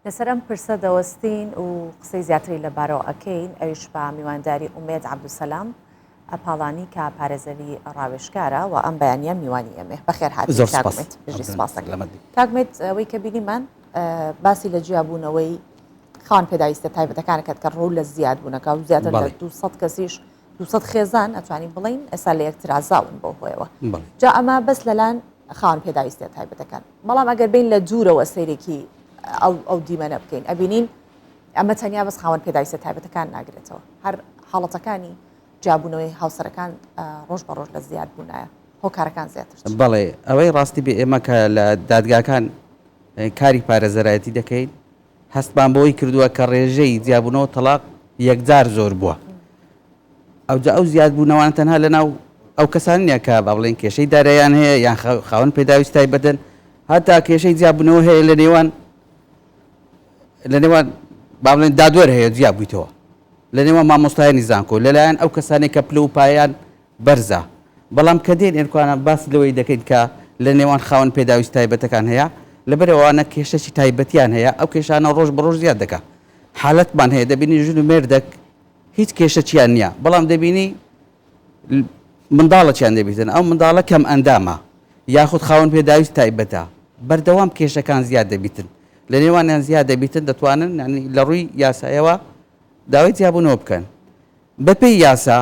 لەسەر ئەم پرسە دەوەستین و قسەی زیاتری لەبارەوە ئەکەین، ئەویش بە میوانداری ئومێد عەبدولسەلام پاڵانی کە پارێزەری ڕاوێژکارە و ئەم بەیانیە میوانی ئێمەیە. بەخێر هاتی زۆر کاک سپاس. ئومێد. بژی سپاس دەکەین. سەلامەت بی. کاک ئومێد ئەوەی کە بینیمان باسی لە جیابوونەوەی خاوەن پێداویستە تایبەتەکان کرد کە ڕوو لە زیاد بوونەکە و زیاتر لە بەڵێ. 200 کەسیش 200 خێزان ئەتوانین بڵین ئێستا لە یەک ترازاون بەو هۆیەوە. بەڵێ. جا ئەمە بەس لەلایەن خاوەن پێداویستیە تایبەتەکان. بەڵام ئەگەر بین لە دوورەوە سەیرێکی ئەو ئەو دیمەنە بکەین ئەبینین ئەمە تەنیا بەس خاوەن پێداویستە تایبەتەکان ناگرێتەوە هەر حاڵەتەکانی جیابوونەوەی هاوسەرەکان ڕۆژ بە ڕۆژ لە زیاد بوونایە هۆکارەکان زیاتر چین؟ بەڵێ ئەوەی ڕاستی بێ ئێمە کە لە دادگاکان کاری پارێزەرایەتی دەکەین هەستمان بەوەی کردووە کە ڕێژەی جیابوونەوە تەڵاق یەکجار زۆر بووە ئەوجا ئەو زیادبوونەوانە تەنها لەناو ئەو کەسانە نییە کە با بڵێین کێشەی داراییان هەیە یان خاوەن پێداویست تایبەتن هەتا کێشەی جیابوونەوە هەیە لە نێوان لە نێوان با بڵێن دادوەر هەیە جیا بوویتەوە لە نێوان مامۆستایانی زانکۆ لەلایەن ئەو کەسانێک کە پلە و پایان بەرزە بەڵام کە دێن ئێرکانە باس لەوەی دەکەین کە لە نێوان خاوەن پێداویست تایبەتەکان هەیە لەبەرەوانە کێشەی تایبەتیان هەیە ئەو کێشانە ڕۆژ بە ڕۆژ زیاد دەکا حالەتمان هەیە دەبینی ژن و مێردێک هیچ کێشەکیان نییە بەڵام دەبینی منداڵەکیان دەبیتن ئەو منداڵە کەم ئەندامە یاخود خاوەن پێداویست تایبەتە بەردەوام کێشەکان زیاد دەبیتن لە نێوانیان زیاد دەبیتن دەتوانن ینی لە ڕووی یاسایەوە داوای جیابوونەوە بکەن بەپێی یاسا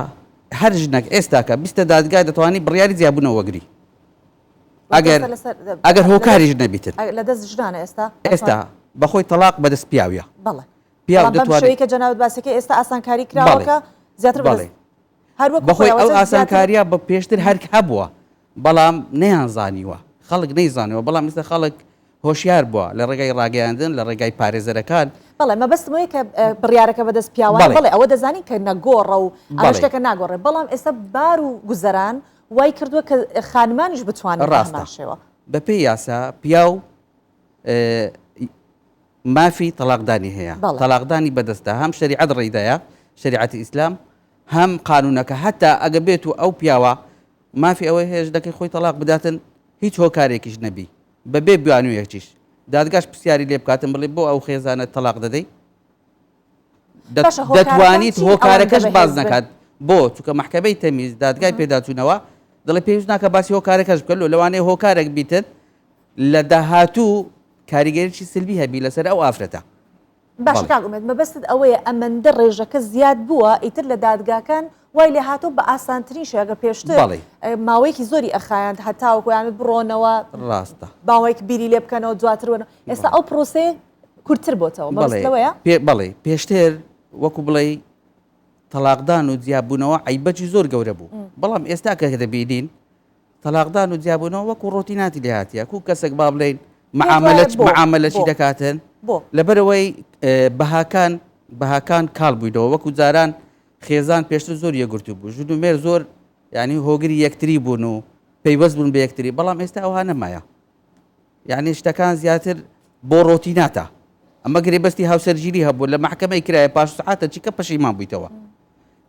هەر ژنەک ئێستاکە بیستە دادگا دەتوانی بڕیاری جیابوونەوە وەگری ئەگەر ئەگەر هۆکاریش نەبیتن لە دەست ژنانە ئێستا ئێستا بەخۆی تەلاق بەدەست پیاویە بەڵێ پیاو بەڵام بەم دەتوانێت شێوەی کە جەنابت باسەکەی ئێستا ئاسانکاری کراوە بەڵێ کە زیاتر بەڵێ بەدەست هەر وەکو بەخۆی خۆی ئەو ئەوە زیاتر ئاسانکاریە بە پێشتر هەر هەبووە بەڵام نەیان زانیوە خەڵک نەیزانیوە بەڵام ئێستا خەڵک هۆشیار بووە لە ڕێگای ڕاگەیاندن لە ڕێگای پارێزەرەکان. بەڵێ مەبەستم ئەوەیە کە بڕیارەکە بەدەست پیاوانە بەڵێ بەڵێ ئەوە دەزانین کە نەگۆڕە و ئەمە بەڵێ شتێکە ناگۆڕێ بەڵام ئێستا بار و گوزەران وای کردووە کە خانمانیش بتوانن بە ڕاستە هەمان شێوە. بەپێی یاسا پیاو مافی تەڵاقدانی هەیە، بەڵێ. تەڵاقدانی بەدەستە، هەم شەریعەت ڕێیدایە، شەریعەتی ئیسلام، هەم قانوونەکە، هەتا ئەگە بێت و ئەو پیاوە مافی ئەوەی هەیە ژنەکەی خۆی تەڵاق بداتن هیچ هۆکارێکیش نەبی، بەبێ بیانوویەکیش، دادگاش پرسیاری لێ بکاتن بڵێ بۆ ئەو خێزانە تەڵاق دەدەی؟ باشە هۆکارەکان دەتوانیت چین ئەوەندە هۆکارەکەش باس بەهێز بن؟ نەکات بۆ؟ چونکە مەحکەمەی تەمیز، دادگای پێداچوونەوە دەڵێ پێویست ناکا باسی هۆکارەکەش بکە، لۆ لەوانەیە هۆکارێک بیتن لە داهاتوو کاریگەریی سلبی هەبی لەسەر ئەو ئافرەتە. باشە بەڵێ. کاک ئومێد مەبەستت ئەوەیە ئەمەندە ڕێژەکە زیاد بووە ئیتر لە دادگاکان وای لێهاتووە بە ئاسانترین شێوە ئەگەر پێشتر بەڵێ. ماوەیەکی زۆری ئەخایاند هەتاوەکو یان بڕۆنەوە ڕاستە. ماوەیەک بیری لێ بکەنەوە دواتر وەرنەوە ئێستا بەڵێ. ئەو پرۆسەیە کورتتر بۆتەوە مەبەست بەڵێ لەوەیە؟ پێ بەڵێ پێشتر وەکو بڵێی تەڵاقدان و جیابوونەوە عەیبەکی زۆر گەورە بوو بەڵام ئێستا کە دەبینین تەلاقدان و جیابوونەوە وەکو ڕۆتیناتی لێهاتیە کو کەسێک با بڵێین معامەلە معامەلەچی دەکاتن لەبەرئەوەی بەهاکان بەهاکان کاڵ بووینەوە وەکو جاران خێزان پێشتر زۆر یەکگرتوو بوو ژن و مێر زۆر یعنی هۆگری یەکتری بوون و پەیوەست بوون بە یەکتری بەڵام ئێستا ئەوها نەمایە یعنی شتەکان زیاتر بۆ ڕۆتیناتە ئەمە گرێبەستی هاوسەرگیری هەبوو لە مەحکەمەی کرایە پاش سعاتە چیکە پەشیمان بوویتەوە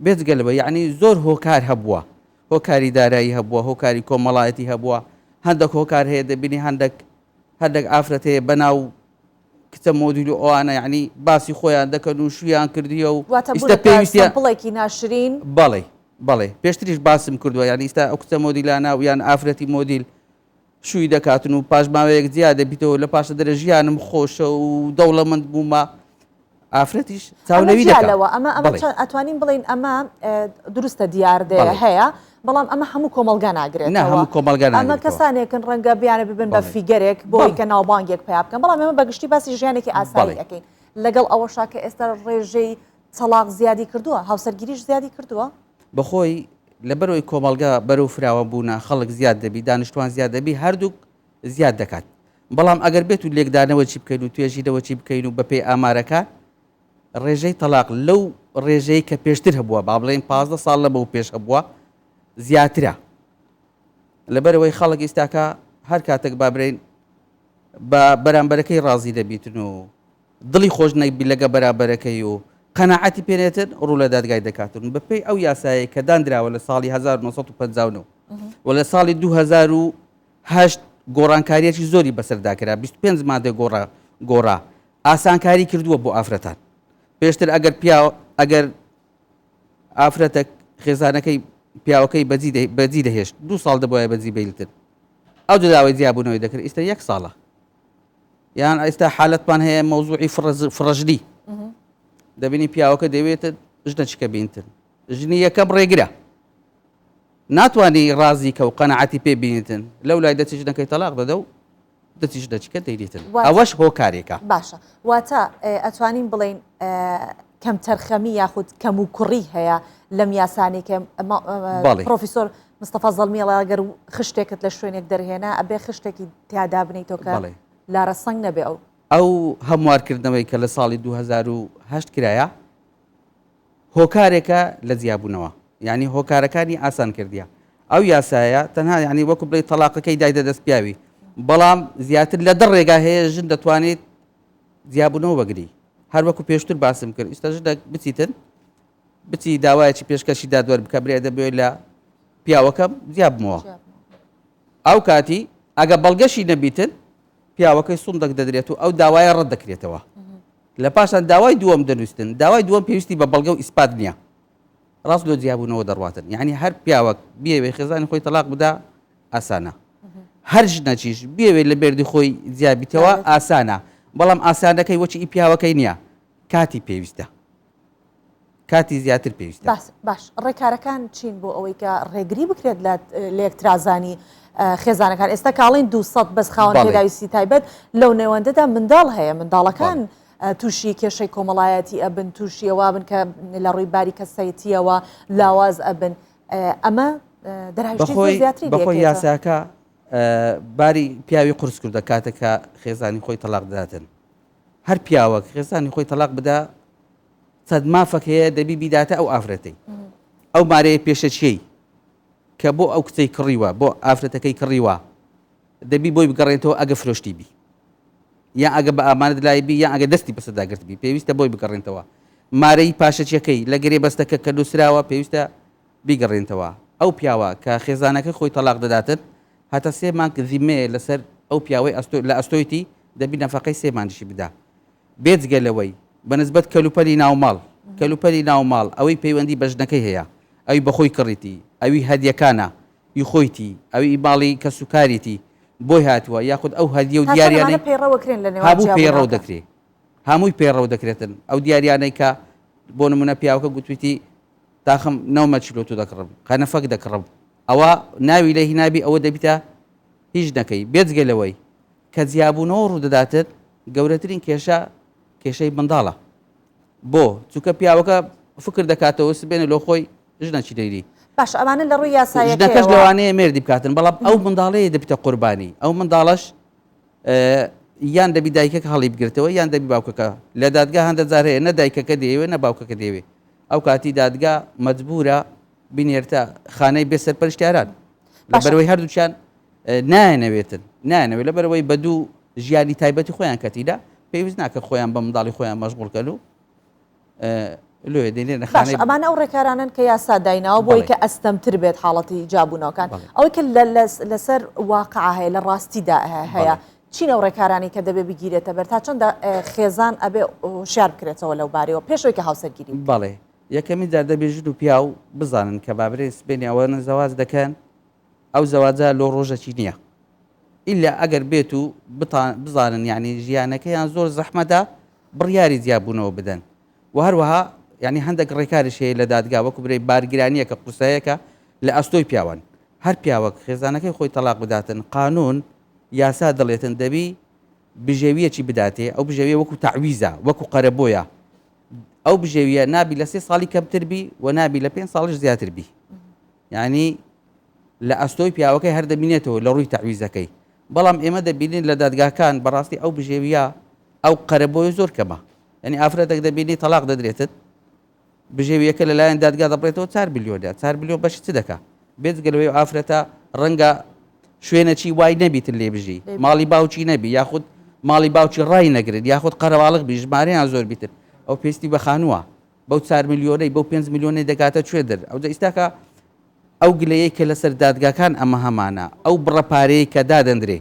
بێجگە لەوە یعنی زۆر هۆکار هەبووە هۆکاری دارایی هەبووە، هۆکاری کۆمەڵایەتی هەبووە، هەندەک هۆکار هەیە دەبینی هەندەک هەندەک ئافرەت هەیە بەناو کچە مۆدیل و ئەوانە یعنی باسی خۆیان دەکەن و شویان کردیە و واتە ئیستا بوونەتە پێویستە سەمپڵێکی ناشرین. بەڵێ بەڵێ پێشتریش باسم کردووە یعنی ئیستا ئەو کچە مۆدیلانە و یان ئافرەتی مۆدیل شووی دەکاتن و پاش ماوەیەک جیا دەبیتەوە لە پاشە دەرێ ژیانم خۆشە و دەوڵەمەند بوومە ئافرەتیش چاو ئەمە لەوی جیا دەکا لەوە ئەمە ئەمە بەڵێ چەند ئەتوانین بڵێین ئەمە دروستە دیاردەیە بەڵێ هەیە بەڵام ئەمە هەموو کۆمەڵگا نا ناگرێتەوە هەموو کۆمەڵگا ئەمە ناگرێتەوە کەسانێکن ڕەنگە بیانە ببن بە بەڵێ فیگەرێک بۆ ئەوی بەڵێ کە ناوبانگێک پەیا بکەن بەڵام ئێمە بە گشتی باسی ژیانێکی ئاسایی بەڵێ ئەکەین لەگەڵ ئەوەشا کە ئێستا ڕێژەی تەڵاق زیادی کردووە هاوسەرگیریش زیادی کردووە؟ بەخۆی لەبەرئەوەی کۆمەڵگا بەرەو فراوان بوونە خەڵک زیاد دەبی دانیشتوان زیاد دەبی هەردووک زیاد دەکات بەڵام ئەگەر بێت و لێکدانەوەی بکەین و توێژینەوەی بکەین و بەپێی ئامارەکان ڕێژەی تەلاق لەو ڕێژەی کە پێشتر هەبووە با بڵێین 15 ساڵ لەمەو پێش هەبووە زیاترە لەبەرەوەی خەڵک ئیستاکە هەر کاتێک با برین بە بەرامبەرەکەی ڕازی دەبیتن و دڵی خۆش نەبی لەگە بەرابەرەکەی و قەناعەتی پێ نێتن ڕوو لە دادگای دەکاتن بە پێی ئەو یاسایەی کە داندراوە لە ساڵی 1959 و لە ساڵی 2008 گۆڕانکاریەکی زۆری بەسەردا کرا 25 مادە گۆڕا گۆڕا. ئاسانکاری کردووە بۆ ئافرەتان. پێشتر ئەگەر پیاو ئەگەر ئافرەتەک خێزانەکەی پیاوەکەی بەجی بەجی دەهێشت دوو ساڵ دەبواە بەجی بەیلتر ئەو داوای جیابوونەوەی دەکرد ئیستا یەک ساڵە یان ئێستا حالەتمان هەیە مەوزوعی فڕەژنی دەبینی پیاوەکە دەوێتە ژنە چکە بینتن ژنی یەکەم ڕێگرە ناتوانانی ڕازی کە و قەنەعەتی پێ بینیتن لەو لای دەچی ژنەکەی تەلاق دەدە و دەچی ژنەچکە دەیریتن ئەوەش هۆکارێکە. باشە واتە ئەتوانین بڵێین کەمتەرخەمی یاخود کەم و کوڕی هەیە لەم یاسانەی کە پرۆفیسۆر مستەفا زەڵمی ئەڵێ ئەگەر خشتێکت لە شوێنێک دەرهێنا ئەبێ خشتێکی تیا دابنێیتەوە کە لارەسەنگ نەبێ ئەو. ئەو هەموارکردنەوەی کە لە ساڵی 2008 کرایە هۆکارێکە لە جیابوونەوە یانی هۆکارەکانی ئاسان کردیە ئەو یاسایە تەنها یانی وەکو بڵێی تەڵاقەکەی دایتە دەست پیاوی بەڵام زیاتر لە دە ڕێگا هەیە ژن دەتوانێت جیابوونەوە بەگری هەر وەکو پێشتر باسم کرد ئیستا ژنە بچیتن بچی داوایەکی پێشکەشی دادوەر بکە برێ دەبێت لە پیاوەکەم جیابمەوە ئەو کاتی ئەگە بەڵگەشی نەبیتن پیاوەکەی سندەک دەدرێت و ئەو داوایە ڕەت دەکرێتەوە لە پاشان داوای دووەم دەنووسن، داوای دووەم پێویستی بە بەڵگە و ئیسپات نییە، ڕاست لۆ جیابوونەوە دەڕواتن، یەعنی هەر پیاوەک بیەوێ خێزانی خۆی تەڵاق بدا ئاسانە، هەر ژنەکیش بیەوێ لە مێردی خۆی جیا بیتەوە ئاسانە، بەڵام ئاسانەکەی وەکی ئی پیاوەکەی نییە، کاتی پێویستە. کاتی زیاتر پێویستە. باس باش ڕێکارەکان چین بۆ ئەوەی کە ڕێگری بکرێت لە لێکترازانی خێزانەکان ئێستا کاڵین 200 بەس خاوەن پێداویستی تایبەت لەو نێوەندەدا منداڵ هەیە منداڵەکان تووشی کێشەی کۆمەڵایەتی ئەبن تووشی ئەوە بن کە لە ڕووی باری کەسایەتیەوە لاواز ئەبن ئەمە دەراویشتی زیاتری بەخۆی یاساکە باری پیاوی قورس کردە کاتێک کە خێزانی خۆی تەلاق دەداتن هەر پیاوەک خێزانی خۆی تەلاق بدا چەند مافەک هەیە دەبی بیداتە ئەو ئافرەتەی ئەو مارەیە پێشەکیەی کە بۆ ئەو کچەی کڕیوە بۆ ئافرەتەکەی کڕیوە دەبی بۆی بگەڕێنێتەوە ئەگە فرۆشتی بی یان ئەگە بە ئامانەت لای بی یان ئەگە دەستی بەسەردا گرتبی پێویستە بۆی بگەڕێنێتەوە مارەی پاشەکیەکەی لە گرێبەستەکە کە نووسراوە پێویستە بیگەڕێنێتەوە ئەو پیاوە کە خێزانەکەی خۆی تەلاق دەداتن هەتا سێ مانگ زیمەیە لەسەر ئەو پیاوەی ئەستۆ لە ئەستۆیتی دەبی نەفەقەی سێ مانگیشی بدا بێجگە لەوەی بە نسبەت کەلوپەلی ناوماڵ، کەلوپەلی ناوماڵ ئەوەی پەیوەندی بە ژنەکەی هەیە، ئەوی بەخۆی کڕیتی، ئەوی هەدیەکانە ی خۆیتی، ئەوی ئی ماڵی کەسوکاریتی بۆی هاتووە، یاخود ئەو هەدیە و تا چەند دیاریانەی ئەمانە پەیڕەوەکرێن لە نێوان هەموو پەیڕەو جیابوونەوەکان؟ دەکرێ، هەمووی پەیڕەو دەکرێتن، ئەو دیاریانەی کە بۆ نموونە پیاوەکە گوتویتی تاخم نەومە چیلۆ تو دەکڕم، قەنەفەک دەکڕم، ئەوە ناوی لێ هینابی ئەوە دەبیتە هیچ نەکەی، بێجگە لەوەی کە جیابوونەوە ڕوودەداتت گەورەترین کێشە کێشەی منداڵە بۆ؟ چونکە پیاوەکە فکر دەکاتەوە سبێنێ لۆ خۆی ژنەکی دەیری. باشە ئەمانە لە ڕووی ژنەکەش یاسایەکەیەوە. لەوانەیە مێردی بکاتن بەڵام ئەو منداڵەیە دەبیتە قوربانی ئەو منداڵەش یان دەبی دایکەکە هەڵی بگرتەوە یان دەبی باوکەکە لە دادگا هەندە جار هەیە نە دایکەکە دەیەوێ نە باوکەکە دەیەوێ ئەو کاتی دادگا مەجبورە بینێرتە خانەی بێ سەرپەرشتیاران لەبەرەوەی هەردووکیان نایانەوێتن نایانەوێت لەبەرەوەی بە دوو ژیانی تایبەتی خۆیان کەتیدا پێویست ناکە خۆیان بە منداڵی خۆیان مەشغوڵ کەن و لۆیە دێنێنە باش ئەمانە ئەو ڕێکارانەن کە یاسا دایناوە بۆی کە ئەستەمتر بێت حاڵەتی جیابوونەوەکان ئەوەی کە لەسەر واقع هەیە لە ڕاستیدا هەیە چین ئەو ڕێکارانی کە دەبێ بگیرێتە بەر تا چەندە خێزان ئەبێ هۆشیار بکرێتەوە لەو بارەوە پێشەوەی کە هاوسەرگیری بەڵێ یەکەمین جار دەبێ ژن و پیاو بزانن کە بابرێ سبێنێ ئەوەنە زەواج دەکەن ئەو زەواجە لۆ ڕۆژەکی نییە ئیلا ئەگەر بێت و بزانن یعنی ژیانەکەیان زۆر زەحمەتە بڕیاری جیابوونەوە بدەن و هەروەها یعنی هەندێک ڕێکاریش هەیە لە دادگا وەکو برێ بارگرانیەکە قورسایەکە لە ئەستۆی پیاوان هەر پیاوەک خێزانەکەی خۆی تەلاق بداتن قانون یاسا دەڵێتن دەبی بژێویەکی بداتێ ئەو بژێویە وەکو تەعویزە وەکو قەرەبۆیە ئەو بژێویە نابی لە سێ ساڵی کەمتر بی و نابی لە پێ ساڵش زیاتر بی یانی لە ئەستۆی پیاوەکەی هەر دەبینێتەوە لە ڕووی تەعویزەکەی بەڵام ئێمە دەبینین لە دادگاکان بەڕاستی ئەو بژێویە ئەو قەرەبۆی زۆر کەمە یعنی ئافرەتێک دەبینی تەلاق دەدرێتت بژێویەکە لەلایەن دادگا دەبڕێتەوە 4 بلیۆنە 4 بلیۆن بەشی چ دەکا بێجگە لەوەی ئافرەتە ڕەنگە شوێنەکی وای نەبیتن لێ بژی ماڵی باوکی نەبی یاخود ماڵی باوکی ڕای نەگرن یاخود قەرەواڵغ بی ژمارەیان زۆر بیتن ئەو پێستی بە خانووە بەو چار ملیۆنەی بەو پێنج ملیۆنەی دەگاتە کوێ دەر ئەوجا ئیستاکە ئەو گلەیەی کە لەسەر دادگاکان ئەمە هەمانە ئەو بڕە پارەیەی کە دادەندرێ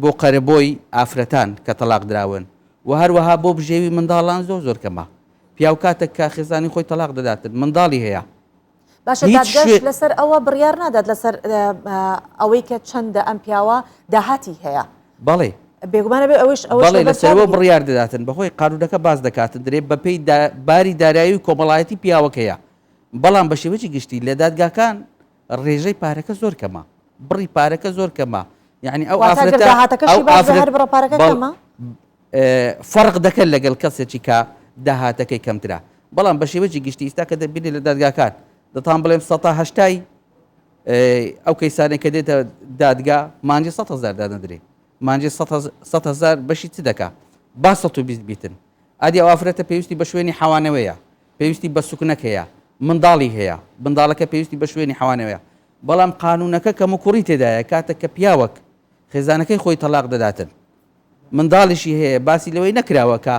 بۆ قەرەبۆی ئافرەتان کە تەڵاق دراون. و هەروەها بۆ بژێوی منداڵان زۆر زۆر کەمە. پیاو کاتێک کە خێزانی خۆی تەلاق دەداتن منداڵی هەیە. باشە دادگاش لەسەر ئەوە بڕیار نادات لەسەر ئەوەی کە چەندە ئەم پیاوە داهاتی هەیە؟ بەڵێ. بێگومانە بێ ئەوەیش ئەوەش بەڵێ لەسەرەوە بڕیار دەداتن بەهۆی قانونەکە باس دەکاتن درێ بەپێی باری دارایی و کۆمەڵایەتی پیاوەکەیە بەڵام بە شێوەیەکی گشتی لە دادگاکان ڕێژەی پارەکە زۆر کەمە بڕی پارەکە زۆر کەمە یعنی ئەو ئافرەتە داهاتەکەشی باش بێ هەر بڕە پارەکە کەمە؟ فەرق دەکەن لەگەڵ کەسێکی کە داهاتەکەی کەمترە بەڵام بە شێوەیەکی گشتی ئیستا کە دەبینی لە دادگاکان دەتان بڵێم سەتا هەشتای ئەو کەیسانەی کە دێتە دادگا مانجی 100 هزار دادەدرێ مانجی 100 هزار بەشی چ دەکا با 120 بیتن ئادی ئەو ئافرەتە پێویستی بە شوێنی حەوانەوەیە پێویستی بە سوکنەک هەیە منداڵی هەیە منداڵەکە پێویستی بە شوێنی حەوانەوەیە بەڵام قانونەکە کەموکوڕی تێدایە کاتێک کە پیاوەک خێزانەکەی خۆی تەلاق دەداتن منداڵیشی هەیە باسی لەوەی نەکراوە کە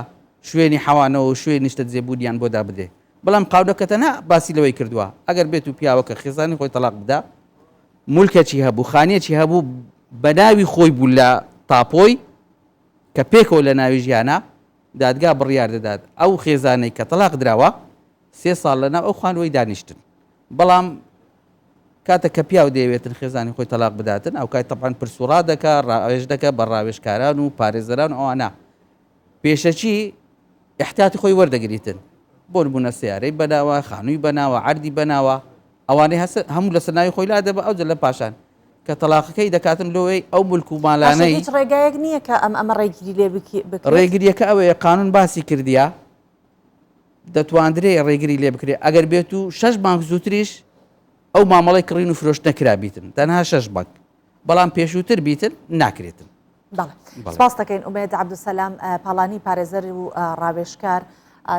شوێنی حەوانەوە و شوێنی نیشتەجێبوونیان بۆ دابنرێ بەڵام قاونەکە تەنها باسی لەوەی کردووە ئەگەر بێت و پیاوەکە خێزانی خۆی تەلاق بدا مولکەکی هەبوو خانیەکی هەبوو بە ناوی خۆی بوو لە تاپۆی کە پێکەوە لە ناوی ژیانە دادگا بڕیار دەدات ئەو خێزانەی کە تەلاق دراوە سێ ساڵ لەناو ئەو خانووەی دانیشتن بەڵام کاتێک کە پیاو دەیەوێتن خێزانی خۆی تەلاق بداتن ئەوکات تەبعەن پرس و ڕا دەکا ڕاوێژ دەکا بە ڕاوێژکاران و پارێزەران و ئەوانە پێشەکی ئیحتیاتی خۆی وەردەگریتن بۆ نمونە سیارەی بەناوە خانووی بەناوە عەردی بەناوە ئەوانەی هەس هەموو لەسەر ناوی خۆی لا دەبە ئەوجە لە پاشان کە تەلاقەکەی دەکاتن لۆی ئەو ملک و باشە مالانەی هیچ ڕێگایەک نییە کە ئەم ئەمە ڕێگری لێ بکرێت؟ ڕێگریەکە ئەوەیە قانون باسی کردیە دەتواندرێ ڕێگری لێ بکرێ ئەگەر بێت و شەش مانگ زووتریش ئەو مامەڵەی کڕین و فرۆشتنە کرابیتن تەنها شەش مانگ بەڵام پێشووتر بیتن ناکرێتن. بەڵێ سپاس دەکەین ئومێد عەبدولسەلام پاڵانی پارێزەر و ڕاوێژکار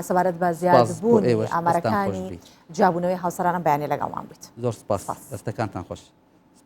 سەبارەت بە زیادبوونی ئامارەکانی جیابوونەوەی هاوسەران ئەم بەیانیە لەگەڵمان بوویت. زۆر سپاس دەستەکانتان خۆش.